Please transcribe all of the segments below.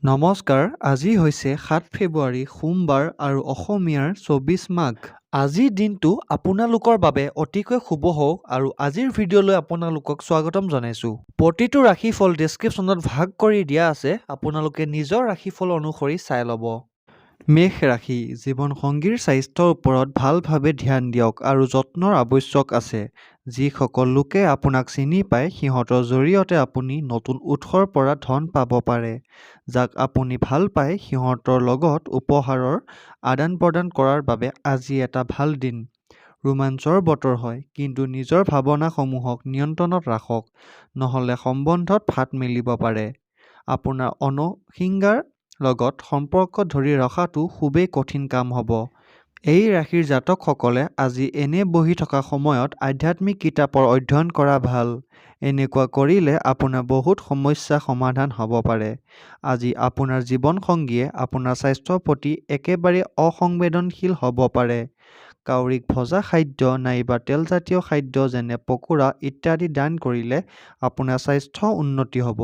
নমস্কাৰ, আজি হৈছে 7 ফেব্ৰুৱাৰী, সোমবাৰ আৰু অসমীয়াৰ 24 মাঘ। আজিৰ দিনটো আপোনালোকৰ বাবে অতিকৈ শুভ হওক আৰু আজিৰ ভিডিঅ'লৈ আপোনালোকক স্বাগতম জনাইছোঁ। প্ৰতিটো ৰাশিফল ডেছক্ৰিপশ্যনত ভাগ কৰি দিয়া আছে, আপোনালোকে নিজৰ ৰাশিফল অনুসৰি চাই ল'ব। মেষ ৰাশি, জীৱনসংগীৰ স্বাস্থ্যৰ ওপৰত ভালভাৱে ধ্যান দিয়ক আৰু যত্নৰ আৱশ্যক আছে। যিসকল লোকে আপোনাক চিনি পায় সিহঁতৰ জৰিয়তে আপুনি নতুন উৎসৰ পৰা ধন পাব পাৰে। যাক আপুনি ভাল পায় সিহঁতৰ লগত উপহাৰৰ আদান-প্ৰদান কৰাৰ বাবে আজি এটা ভাল দিন। ৰোমাঞ্চৰ বতৰ হয়, কিন্তু নিজৰ ভাৱনাসমূহক নিয়ন্ত্ৰণত ৰাখক, নহ'লে সম্বন্ধত ফাট মেলিব পাৰে। আপোনাৰ অনসিংগাৰ লগত সম্পৰ্ক ধৰি ৰখাটো খুবেই কঠিন কাম হ'ব। এই ৰাশিৰ জাতকসকলে আজি এনে বহি থকা সময়ত আধ্যাত্মিক কিতাপৰ অধ্যয়ন কৰা ভাল। এনেকুৱা কৰিলে আপোনাৰ বহুত সমস্যা সমাধান হ'ব পাৰে। আজি আপোনাৰ জীৱনসংগীয়ে আপোনাৰ স্বাস্থ্যৰ প্ৰতি একেবাৰে অসংবেদনশীল হ'ব পাৰে। কাউৰীক ভজা খাদ্য নাইবা তেলজাতীয় খাদ্য যেনে পকোৰা ইত্যাদি দান কৰিলে আপোনাৰ স্বাস্থ্য উন্নতি হ'ব।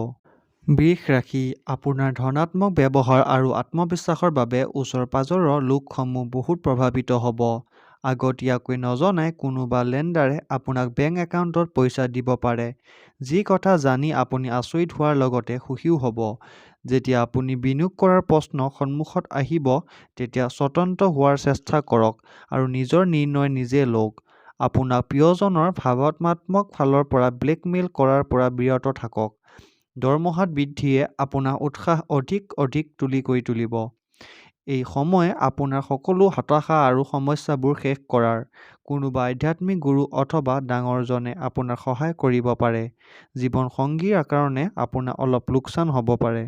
বৃষ ৰাশি, আপোনাৰ ধনাত্মক ব্যৱহাৰ আৰু আত্মবিশ্বাসৰ বাবে ওচৰ-পাজৰৰ লোকসমূহ বহুত প্ৰভাৱিত হ'ব। আগতীয়াকৈ নজনাই কোনোবা লেণ্ডাৰে আপোনাক বেংক একাউণ্টত পইচা দিব পাৰে, যি কথা জানি আপুনি আচৰিত হোৱাৰ লগতে সুখীও হ'ব। যেতিয়া আপুনি বিনিয়োগ কৰাৰ প্ৰশ্ন সন্মুখত আহিব তেতিয়া স্বতন্ত্ৰ হোৱাৰ চেষ্টা কৰক আৰু নিজৰ নিৰ্ণয় নিজে লওক। আপোনাক প্ৰিয়জনৰ ভাৱনাত্মক ফালৰ পৰা ব্লেকমেইল কৰাৰ পৰা বিৰত থাকক। দৰমহাত বৃদ্ধিয়ে আপোনাৰ উৎসাহ অধিক অধিক তুলি কৰি তুলিব। এই সময় আপোনাৰ সকলো হতাশা আৰু সমস্যাবোৰ শেষ কৰাৰ। কোনোবা আধ্যাত্মিক গুৰু অথবা ডাঙৰজনে আপোনাক সহায় কৰিব পাৰে। জীৱনসংগীৰ কাৰণে আপোনাৰ অলপ লোকচান হ'ব পাৰে।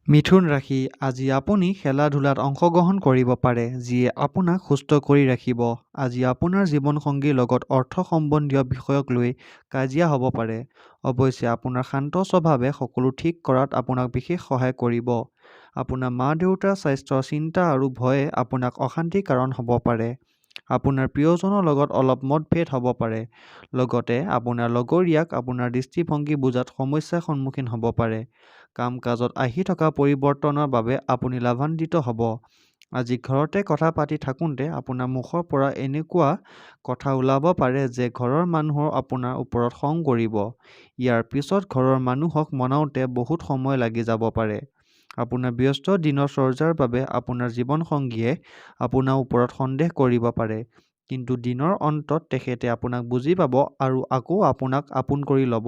মিথুন ৰাশি, আজি আপুনি খেলা-ধূলাত অংশগ্ৰহণ কৰিব পাৰে, যিয়ে আপোনাক সুস্থ কৰি ৰাখিব। আজি আপোনাৰ জীৱনসংগীৰ লগত অৰ্থ সম্বন্ধীয় বিষয়ক লৈ কাজিয়া হ'ব পাৰে। অৱশ্যে আপোনাৰ শান্ত স্বভাৱে সকলো ঠিক কৰাত আপোনাক বিশেষ সহায় কৰিব। আপোনাৰ মা-দেউতাৰ স্বাস্থ্যৰ চিন্তা আৰু ভয়ে আপোনাক অশান্তিৰ কাৰণ হ'ব পাৰে। আপোনাৰ প্ৰিয়জনৰ লগত অলপ মতভেদ হ'ব পাৰে। লগতে আপোনাৰ লগৰীয়াক আপোনাৰ দৃষ্টিভংগী বুজাত সমস্যাৰ সন্মুখীন হ'ব পাৰে। কাম-কাজত আহি থকা পৰিৱৰ্তনৰ বাবে আপুনি লাভান্বিত হ'ব। আজি ঘৰতে কথা পাতি থাকোঁতে আপোনাৰ মুখৰ পৰা এনেকুৱা কথা ওলাব পাৰে যে ঘৰৰ মানুহৰ আপোনাৰ ওপৰত খং কৰিব। ইয়াৰ পিছত ঘৰৰ মানুহক মনাওঁতে বহুত সময় লাগি যাব পাৰে। আপোনাৰ ব্যস্ত দিনচৰ্যাৰ বাবে আপোনাৰ জীৱনসংগীয়ে আপোনাৰ ওপৰত সন্দেহ কৰিব পাৰে, কিন্তু দিনৰ অন্তত তেখেতে আপোনাক বুজি পাব আৰু আকৌ আপোনাক আপোন কৰি ল'ব।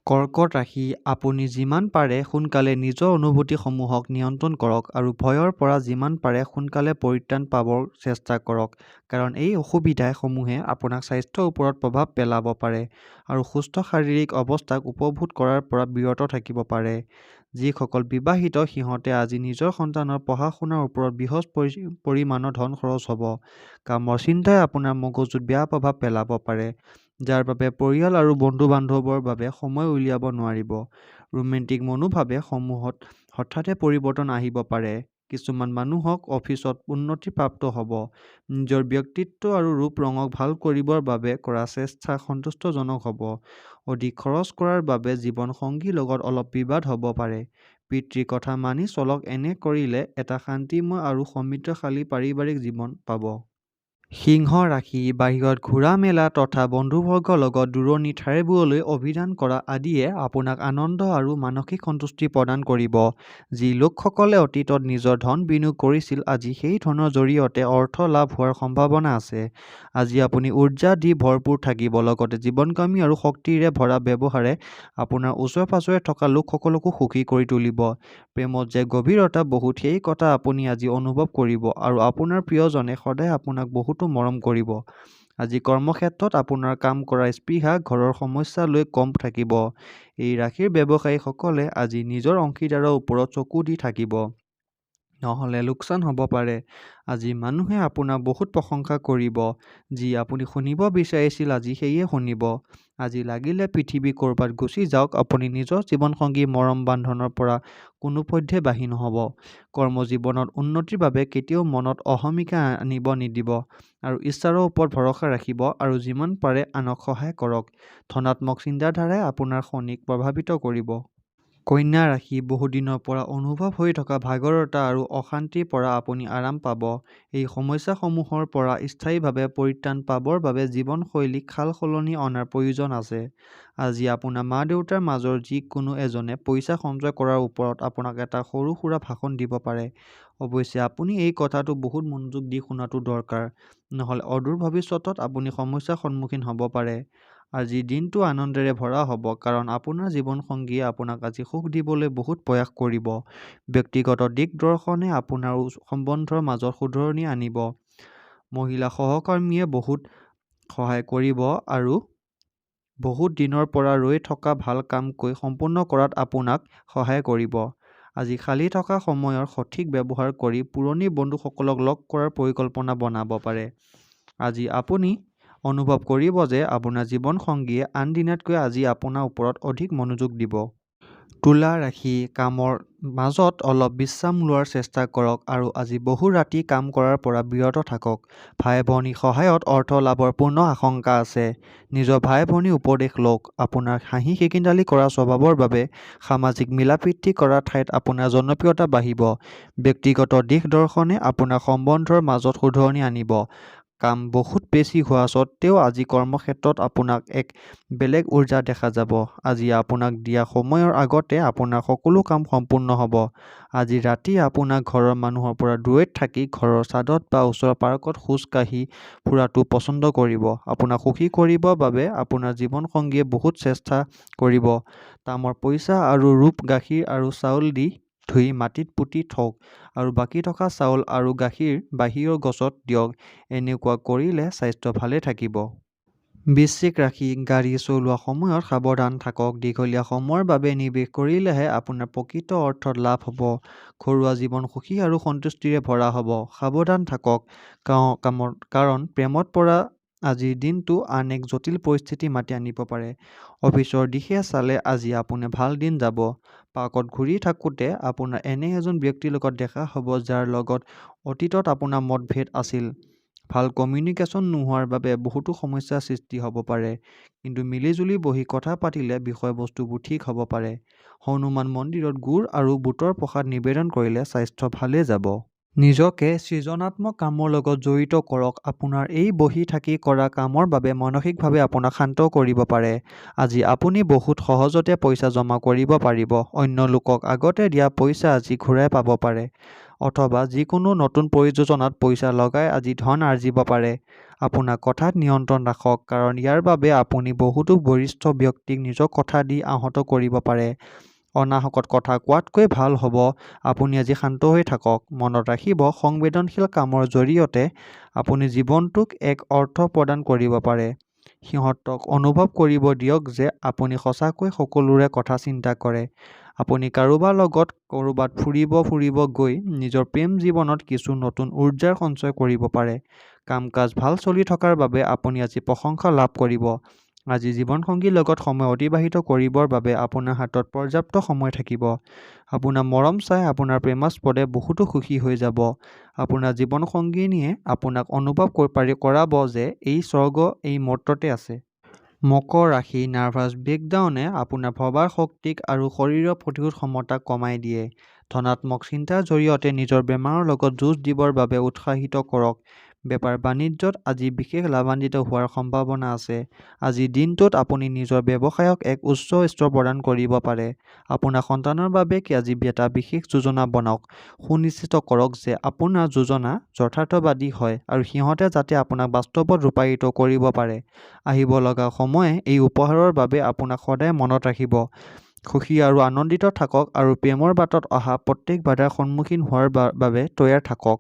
কৰ্কট ৰাশি, আপুনি যিমান পাৰে সোনকালে নিজৰ অনুভূতিসমূহক নিয়ন্ত্ৰণ কৰক আৰু ভয়ৰ পৰা যিমান পাৰে সোনকালে পৰিত্ৰাণ পাবৰ চেষ্টা কৰক, কাৰণ এই অসুবিধা সমূহে আপোনাক স্বাস্থ্যৰ ওপৰত প্ৰভাৱ পেলাব পাৰে আৰু সুস্থ শাৰীৰিক অৱস্থাক উপভোগ কৰাৰ পৰা বিৰত থাকিব পাৰে। যিসকল বিবাহিত সিহঁতে আজি নিজৰ সন্তানৰ পঢ়া-শুনাৰ ওপৰত বৃহৎ পৰিমাণৰ ধন খৰচ হ'ব। কামৰ চিন্তাই আপোনাৰ মগজুত বেয়া প্ৰভাৱ পেলাব পাৰে, যাৰ বাবে পৰিয়াল আৰু বন্ধু-বান্ধৱৰ বাবে সময় উলিয়াব নোৱাৰিব। ৰোমান্টিক মনোভাৱে সমূহত হঠাতে পৰিৱৰ্তন আহিব পাৰে। কিছুমান মানুহক অফিচত উন্নতি প্ৰাপ্ত হ'ব। নিজৰ ব্যক্তিত্ব আৰু ৰূপ-ৰঙক ভাল কৰিবৰ বাবে কৰা চেষ্টা সন্তুষ্টজনক হ'ব। অধিক খৰচ কৰাৰ বাবে জীৱনসংগীৰ লগত অলপ বিবাদ হ'ব পাৰে। পিতৃৰ কথা মানি চলক, এনে কৰিলে এটা শান্তিময় আৰু সমৃদ্ধশালী পাৰিবাৰিক জীৱন পাব। সিংহ ৰাশি, বাহিৰত ঘূৰা-মেলা তথা বন্ধুবৰ্গৰ লগত দূৰণিৰ ঠাইবোৰলৈ অভিযান কৰা আদিয়ে আপোনাক আনন্দ আৰু মানসিক সন্তুষ্টি প্ৰদান কৰিব। যি লোকসকলে অতীতত নিজৰ ধন বিনিয়োগ কৰিছিল আজি সেই ধনৰ জৰিয়তে অৰ্থ লাভ হোৱাৰ সম্ভাৱনা আছে। আজি আপুনি উৰ্জা দি ভৰপূৰ থাকিব, লগতে জীৱনকামী আৰু শক্তিৰে ভৰা ব্যৱহাৰে আপোনাৰ ওচৰে-পাজৰে থকা লোকসকলকো সুখী কৰি তুলিব। প্ৰেমত যে গভীৰতা বহুত সেই কথা আপুনি আজি অনুভৱ কৰিব আৰু আপোনাৰ প্ৰিয়জনে সদায় আপোনাক বহুতো মৰম কৰিব। আজি কৰ্মক্ষেত্ৰত আপোনাৰ কাম কৰাৰ স্পৃহা ঘৰৰ সমস্যা লৈ কম থাকিব। এই ৰাশিৰ ব্যৱসায়ীসকলে আজি নিজৰ অংশীদাৰৰ ওপৰত চকু দি থাকিব, নহ'লে লোকচান হ'ব পাৰে। আজি মানুহে আপোনাক বহুত প্ৰশংসা কৰিব, যি আপুনি শুনিব বিচাৰিছিল আজি সেয়ে শুনিব। আজি লাগিলে পৃথিৱী ক'ৰবাত গুচি যাওক, আপুনি নিজৰ জীৱনসংগীৰ মৰম বান্ধোনৰ পৰা কোনোপধ্যে বাহিৰ নহ'ব। কৰ্মজীৱনত উন্নতিৰ বাবে কেতিয়াও মনত অহমিকা আনিব নিদিব আৰু ঈশ্বৰৰ ওপৰত ভৰসা ৰাখিব আৰু যিমান পাৰে আনক সহায় কৰক। ধনাত্মক চিন্তাধাৰাই আপোনাৰ শনিক প্ৰভাৱিত কৰিব। কন্যা ৰাশি বহুদিনৰ পৰা অনুভৱ হৈ থকা ভাগৰতা আৰু অশান্তিৰ পৰা আপুনি আৰাম পাব। এই সমস্যাসমূহৰ পৰা স্থায়ীভাৱে পৰিত্ৰাণ পাবৰ বাবে জীৱনশৈলীক সাল-সলনি অনাৰ প্ৰয়োজন আছে। আজি আপোনাৰ মা-দেউতাৰ মাজৰ যিকোনো এজনে পইচা সঞ্চয় কৰাৰ ওপৰত আপোনাক এটা সৰু-সুৰা ভাষণ দিব পাৰে। অৱশ্যে আপুনি এই কথাটো বহুত মনোযোগ দি শুনাটো দৰকাৰ, নহ'লে অদূৰ ভৱিষ্যতত আপুনি সমস্যাৰ সন্মুখীন হ'ব পাৰে। আজিৰ দিনটো আনন্দেৰে ভৰা হ'ব কাৰণ আপোনাৰ জীৱনসংগীয়ে আপোনাক আজি সুখ দিবলৈ বহুত প্ৰয়াস কৰিব। ব্যক্তিগত দিকদৰ্শনে আপোনাৰ সম্বন্ধৰ মাজত শুধৰণি আনিব। মহিলা সহকৰ্মীয়ে বহুত সহায় কৰিব আৰু বহুত দিনৰ পৰা ৰৈ থকা ভাল কামকৈ সম্পূৰ্ণ কৰাত আপোনাক সহায় কৰিব। আজি খালী থকা সময়ৰ সঠিক ব্যৱহাৰ কৰি পুৰণি বন্ধুসকলক লগ কৰাৰ পৰিকল্পনা বনাব পাৰে। আজি আপুনি অনুভৱ কৰিব যে আপোনাৰ জীৱনসংগীয়ে আন দিনাতকৈ আজি আপোনাৰ ওপৰত অধিক মনোযোগ দিব। তুলা ৰাশি কামৰ মাজত অলপ বিশ্ৰাম লোৱাৰ চেষ্টা কৰক আৰু আজি বহু ৰাতি কাম কৰাৰ পৰা বিৰত থাকক। ভাই-ভনীৰ সহায়ত অৰ্থ লাভৰ পূৰ্ণ আশংকা আছে। নিজৰ ভাই-ভনীৰ উপদেশ লওক। আপোনাৰ হাঁহি-খিকিন্দালি কৰা স্বভাৱৰ বাবে সামাজিক মিলাপ্ৰীতি কৰা ঠাইত আপোনাৰ জনপ্ৰিয়তা বাঢ়িব। ব্যক্তিগত দিশদৰ্শনে আপোনাৰ সম্বন্ধৰ মাজত শুধৰণি আনিব। কাম বহুত বেছি হোৱা সত্ত্বেও আজি কৰ্মক্ষেত্ৰত আপোনাক এক বেলেগ উৰ্জা দেখা যাব। আজি আপোনাক দিয়া সময়ৰ আগতে আপোনাৰ সকলো কাম সম্পূৰ্ণ হ'ব। আজি ৰাতি আপোনাৰ ঘৰৰ মানুহৰ পৰা দূৰৈত থাকি ঘৰৰ ছাদত বা ওচৰৰ পাৰ্কত খোজ কাঢ়ি ফুৰাটো পছন্দ কৰিব। আপোনাক সুখী কৰিবৰ বাবে আপোনাৰ জীৱনসংগীয়ে বহুত চেষ্টা কৰিব। তামৰ পইচা আৰু ৰূপ গাখীৰ আৰু চাউল দি ধুই মাটিত পুতি থওক আৰু বাকী থকা চাউল আৰু গাখীৰ বাহিৰৰ গছত দিয়ক। এনেকুৱা কৰিলে স্বাস্থ্য ভালে থাকিব। বৃশ্চিক ৰাশি গাড়ী চলোৱাৰ সময়ত সাৱধান থাকক। দীঘলীয়া সময়ৰ বাবে নিৱেশ কৰিলেহে আপোনাৰ প্ৰকৃত অৰ্থত লাভ হ'ব। ঘৰুৱা জীৱন সুখী আৰু সন্তুষ্টিৰে ভৰা হ'ব। সাৱধান থাকক কাৰণ প্ৰেমত পৰা আজিৰ দিনটো আন এক জটিল পৰিস্থিতি মাতি আনিব পাৰে। অফিচৰ দিশে চালে আজি আপোনাৰ ভাল দিন যাব। পাৰ্কত ঘূৰি থাকোঁতে আপোনাৰ এনে এজন ব্যক্তিৰ লগত দেখা হ'ব যাৰ লগত অতীতত আপোনাৰ মতভেদ আছিল। ভাল কমিউনিকেশ্যন নোহোৱাৰ বাবে বহুতো সমস্যাৰ সৃষ্টি হ'ব পাৰে। কিন্তু মিলিজুলি বহি কথা পাতিলে বিষয়বস্তুবোৰ ঠিক হ'ব পাৰে। হনুমান মন্দিৰত গুড় আৰু বুটৰ প্ৰসাদ নিবেদন কৰিলে স্বাস্থ্য ভালে যাব। নিজকে সৃজনাত্মক কামৰ লগত জড়িত কৰক। আপোনাৰ এই বহি থাকি কৰা কামৰ বাবে মানসিকভাৱে আপোনাক শান্ত কৰিব পাৰে। আজি আপুনি বহুত সহজতে পইচা জমা কৰিব পাৰিব। অন্য লোকক আগতে দিয়া পইচা আজি ঘূৰাই পাব পাৰে। অথবা যিকোনো নতুন পৰিযোজনাত পইচা লগাই আজি ধন আৰ্জিব পাৰে। আপোনাৰ কথাত নিয়ন্ত্ৰণ ৰাখক কাৰণ ইয়াৰ বাবে আপুনি বহুতো বৰিষ্ঠ ব্যক্তিক নিজৰ কথা দি আহত কৰিব পাৰে। অনাহকত কথা কোৱাতকৈ ভাল হ'ব আপুনি আজি শান্ত হৈ থাকক। মনত ৰাখিব সংবেদনশীল কামৰ জৰিয়তে আপুনি জীৱনটোক এক অৰ্থ প্ৰদান কৰিব পাৰে। সিহঁতক অনুভৱ কৰিব দিয়ক যে আপুনি সঁচাকৈ সকলোৰে কথা চিন্তা কৰে। আপুনি কাৰোবাৰ লগত ক'ৰবাত ফুৰিব ফুৰিব গৈ নিজৰ প্ৰেম জীৱনত কিছু নতুন উৰ্জাৰ সঞ্চয় কৰিব পাৰে। কাম-কাজ ভাল চলি থকাৰ বাবে আপুনি আজি প্ৰশংসা লাভ কৰিব। আজি জীৱনসংগীৰ লগত সময় অতিবাহিত কৰিবৰ বাবে আপোনাৰ হাতত পৰ্যাপ্ত সময় থাকিব। আপোনাৰ মৰম চাই আপোনাৰ প্ৰেমাস্পদে বহুতো সুখী হৈ যাব। আপোনাৰ জীৱনসংগিনীয়ে আপোনাক অনুভৱ কৰাব যে এই স্বৰ্গ এই মৰ্ত্যতে আছে। মকৰ ৰাশি নাৰ্ভাছ ব্ৰেকডাউনে আপোনাৰ ভবাৰ শক্তিক আৰু শৰীৰৰ প্ৰতিৰোধ ক্ষমতা কমাই দিয়ে। ধনাত্মক চিন্তাৰ জৰিয়তে নিজৰ বেমাৰৰ লগত যুঁজ দিবৰ বাবে উৎসাহিত কৰক। বেপাৰ-বাণিজ্যত আজি বিশেষ লাভান্বিত হোৱাৰ সম্ভাৱনা আছে। আজিৰ দিনটোত আপুনি নিজৰ ব্যৱসায়ক এক উচ্চ স্তৰ প্ৰদান কৰিব পাৰে। আপোনাৰ সন্তানৰ বাবে আজি এটা বিশেষ যোজনা বনাওক। সুনিশ্চিত কৰক যে আপোনাৰ যোজনা যথাৰ্থবাদী হয় আৰু সিহঁতে যাতে আপোনাক বাস্তৱত ৰূপায়িত কৰিব পাৰে। আহিব লগা সময়ে এই উপহাৰৰ বাবে আপোনাক সদায় মনত ৰাখিব। সুখী আৰু আনন্দিত থাকক আৰু প্ৰেমৰ বাটত অহা প্ৰত্যেক বাধাৰ সন্মুখীন হোৱাৰ বাবে তৈয়াৰ থাকক।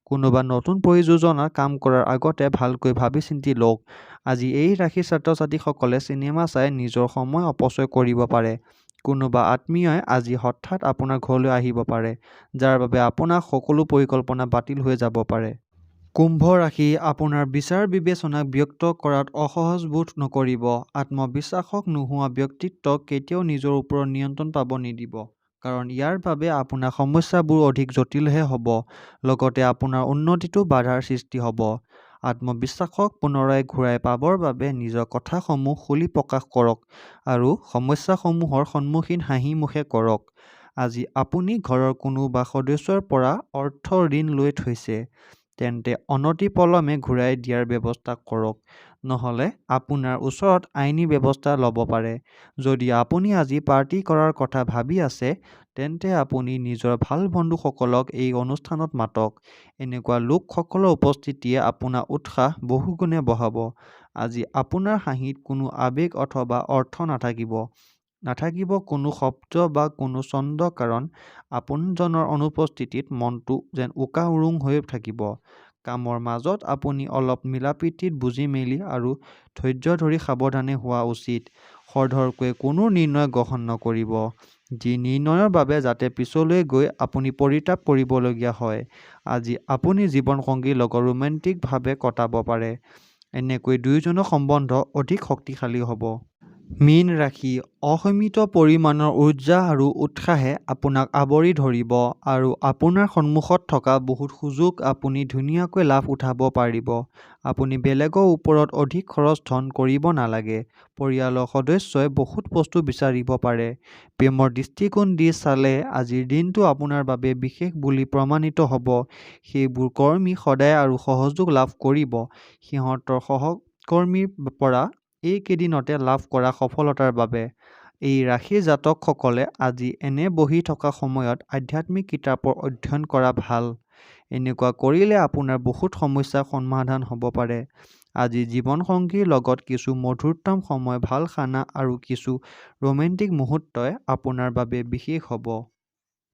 কোনোবা নতুন পৰিযোজনাত কাম কৰাৰ আগতে ভালকৈ ভাবি-চিন্তি লওক। আজি এই ৰাশিৰ ছাত্ৰ-ছাত্ৰীসকলে চিনেমা চাই নিজৰ সময় অপচয় কৰিব পাৰে। কোনোবা আত্মীয়ই আজি হঠাৎ আপোনাৰ ঘৰলৈ আহিব পাৰে, যাৰ বাবে আপোনাৰ সকলো পৰিকল্পনা বাতিল হৈ যাব পাৰে। কুম্ভ ৰাশি আপোনাৰ বিচাৰ-বিবেচনাক ব্যক্ত কৰাত অসহজবোধ নকৰিব। আত্মবিশ্বাসক নোহোৱা ব্যক্তিত্বক কেতিয়াও নিজৰ ওপৰত নিয়ন্ত্ৰণ পাব নিদিব। কাৰণ ইয়াৰ বাবে আপোনাৰ সমস্যাবোৰ অধিক জটিলহে হ'ব লগতে আপোনাৰ উন্নতিতো বাধাৰ সৃষ্টি হ'ব। আত্মবিশ্বাসক পুনৰাই ঘূৰাই পাবৰ বাবে নিজৰ কথাসমূহ খুলি প্ৰকাশ কৰক আৰু সমস্যাসমূহৰ সন্মুখীন হাঁহিমুখে কৰক। আজি আপুনি ঘৰৰ কোনোবা সদস্যৰ পৰা অৰ্থ ঋণ লৈ থৈছে, তেন্তে অনতিপলমে ঘূৰাই দিয়াৰ ব্যৱস্থা কৰক, নহ'লে আপোনাৰ ওচৰত আইনী ব্যৱস্থা ল'ব পাৰে। যদি আপুনি আজি পাৰ্টি কৰাৰ কথা ভাবি আছে, তেন্তে আপুনি নিজৰ ভাল বন্ধুসকলক এই অনুষ্ঠানত মাতক। এনেকুৱা লোকসকলৰ উপস্থিতিয়ে আপোনাৰ উৎসাহ বহুগুণে বঢ়াব। আজি আপোনাৰ হাঁহিত কোনো আৱেগ অথবা অৰ্থ নাথাকিব। নাথাকিব কোনো শব্দ বা কোনো ছন্দ, কাৰণ আপোনজনৰ অনুপস্থিতিত মনটো যেন উকা উৰুং হৈ থাকিব। কামৰ মাজত আপুনি অলপ মিলাপ্ৰীতিত বুজি মেলি আৰু ধৈৰ্য ধৰি সাৱধানে হোৱা উচিত। খৰধৰকৈ কোনো নিৰ্ণয় গ্ৰহণ নকৰিব, যি নিৰ্ণয়ৰ বাবে যাতে পিছলৈ গৈ আপুনি পৰিতাপ কৰিবলগীয়া হয়। আজি আপুনি জীৱনসংগীৰ লগত ৰোমান্টিকভাৱে কটাব পাৰে। এনেকৈ দুয়োজনৰ সম্বন্ধ অধিক শক্তিশালী হ'ব। মীন ৰাশি: অসীমিত পৰিমাণৰ উৰ্জা আৰু উৎসাহে আপোনাক আৱৰি ধৰিব আৰু আপোনাৰ সন্মুখত থকা বহুত সুযোগ আপুনি ধুনীয়াকৈ লাভ উঠাব পাৰিব। আপুনি বেলেগৰ ওপৰত অধিক খৰচ ধন কৰিব নালাগে। পৰিয়ালৰ সদস্যই বহুত বস্তু বিচাৰিব পাৰে। প্ৰেমৰ দৃষ্টিকোণ দি চালে আজিৰ দিনটো আপোনাৰ বাবে বিশেষ বুলি প্ৰমাণিত হ'ব। সেইবোৰ কৰ্মী সদায় আৰু সহযোগ লাভ কৰিব সিহঁতৰ সহকৰ্মীৰ পৰা এইকেইদিনতে লাভ কৰা সফলতাৰ বাবে। এই ৰাশিৰ জাতকসকলে আজি এনে বহি থকা সময়ত আধ্যাত্মিক কিতাপৰ অধ্যয়ন কৰা ভাল। এনেকুৱা কৰিলে আপোনাৰ বহুত সমস্যাৰ সমাধান হ'ব পাৰে। আজি জীৱনসংগীৰ লগত কিছু মধুৰতম সময়, ভাল খানা আৰু কিছু ৰোমান্টিক মুহূৰ্তই আপোনাৰ বাবে বিশেষ হ'ব।